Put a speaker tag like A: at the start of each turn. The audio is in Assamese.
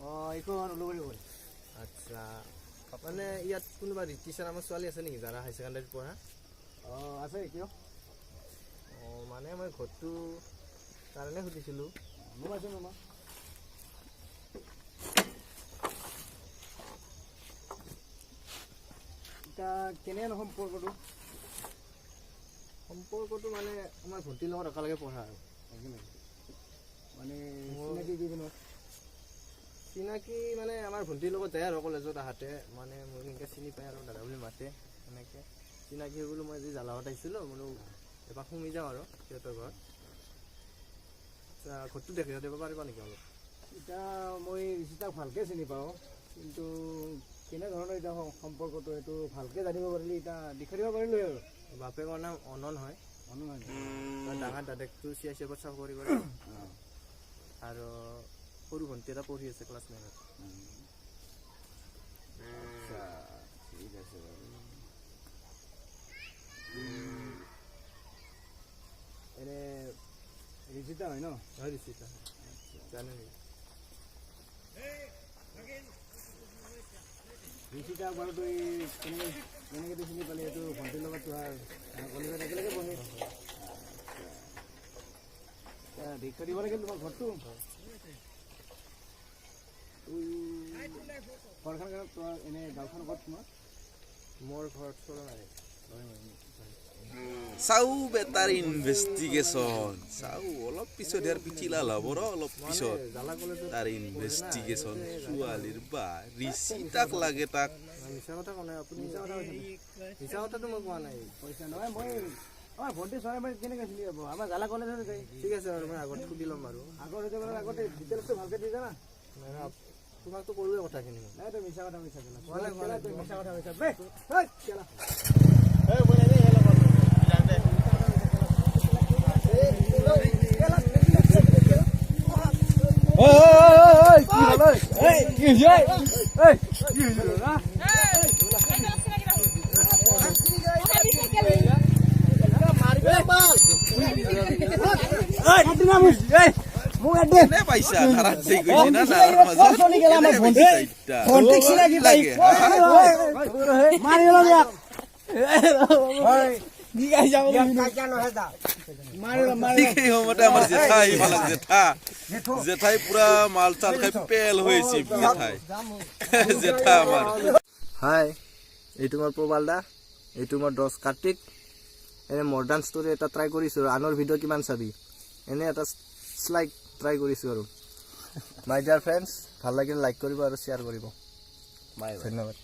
A: অঁ, এইখন উলুবাৰী পৰে।
B: আচ্ছা, মানে ইয়াত কোনোবা ঋতিষা নামৰ ছোৱালী আছে নেকি, যাৰা হাই ছেকেণ্ডাৰীত পঢ়া?
A: অঁ, আছে। কিয়?
B: অঁ, মানে মই ঘৰটো কাৰণে সুধিছিলোঁ।
A: নোমাইছোঁ, নোমা। এতিয়া কেনেহেন সম্পৰ্কটো?
B: সম্পৰ্কটো মানে আমাৰ ভণ্টিৰ লগত একেলগে পঢ়া আৰু।
A: একেলগে মানে চিনাকি কেইদিনত?
B: চিনাকি মানে আমাৰ ভণ্টিৰ লগত যায় আৰু কলেজত আহাতে মানে মোক এনেকৈ চিনি পায় আৰু দাদা বুলি মাতে। এনেকৈ চিনাকি হৈ গ'লো। মই আজি জালাহত আহিছিলোঁ, বোলো এপাক সোমাই যাওঁ আৰু সিহঁতৰ ঘৰত। আচ্ছা, ঘৰটো দেখাই দিব পাৰিবা নেকি অলপ?
A: এতিয়া মই ঋষিতাক ভালকৈ চিনি পাওঁ, কিন্তু কেনেধৰণৰ এতিয়া সম্পৰ্কটো সেইটো ভালকৈ জানিব পাৰিলে এতিয়া দেখুৱাই দিব পাৰিলোঁ আৰু।
B: বাপেকৰ নাম অনন হয়।
A: অনুমান।
B: তাৰ ডাঙৰ দাদেকটো চি I C এফত চাকৰি কৰে আৰু সৰু ভণ্টি এটা পঢ়ি আছে ক্লাছ 9ত।
A: আচ্ছা, ঠিক আছে বাৰু। এনে ঋষিতা হয় ন?
B: হয়, ঋষিতা জানে নেকি?
A: ঋষিতাক বাৰু তই কেনেকৈ তই চিনি পালি? এইটো ভণ্টিৰ লগত তোহাৰ কলেজত একেলগে পঢ়ে। এতিয়া দীক্ষা দিব লাগিল তোমাৰ ঘৰটো। তুই ঘৰখন কেনে তোমাৰ, এনে গাঁওখন ক'ত তোমাৰ?
B: মোৰ ঘৰত চৰণাৰী।
C: চাও বেটাৰ ইনভেষ্টিগেশ্যন চাও। অলপ পিছত ইয়াৰ পিঠিলাল হ'ব ৰ, অলপ পিছত।
B: জালা কলেজত।
C: তাৰ ইনভেষ্টিগেশ্যন ছোৱালীৰ বা ঋষিতাক লাগে তাক।
B: মিছা কথা কোৱা নাই আপুনি। মিছা কথাটো মই কোৱা নাই।
A: পইচা নহয়, মই আমাৰ ভণ্টি চৰাই মই কেনেকৈ চিনি পাব? আমাৰ জালা কলেজত যায়।
B: ঠিক আছে বাৰু, মই আগত সুধি ল'ম বাৰু।
A: আগত সেইটো বাৰু আগতে ডিটেইলছটো ভালকৈ দি যা না।
B: নাই নাই, তোমাকতো ক'লোৱে কথাখিনি মই।
A: নাই, তই মিছা কথা কৈছা কেলা।
B: কোৱা নাই, কোৱা নাই।
A: তই মিছা কথা কৈছা বে। হেই, কেলা।
C: কেনে পাইছা? নাৰাত যে গৈছে না নাৰাৰ মাজত কেনে পাইছা এতিয়া? লাগে, হা? ঠিক সেই সময়তে আমাৰ জেঠা আহি পালাক। জেঠা, জেঠাই পুৰা মাল চাল খাই পেল হৈ আছে। জেঠাই, জেঠা আমাৰ।
B: হাই, এইটো মোৰ প্ৰবাল দা, এইটো মোৰ দোস্ত কাৰ্তিক। এনে মডাৰ্ণ ষ্টৰী এটা ট্ৰাই কৰিছোঁ আৰু আনৰ ভিডিঅ' কিমান চাবি, এনে এটা শ্লাইড ট্ৰাই কৰিছোঁ আৰু। মাই ডিয়াৰ ফ্ৰেণ্ডছ, ভাল লাগিলে লাইক কৰিব আৰু শ্বেয়াৰ কৰিব।
A: Bye bye.
B: ধন্যবাদ।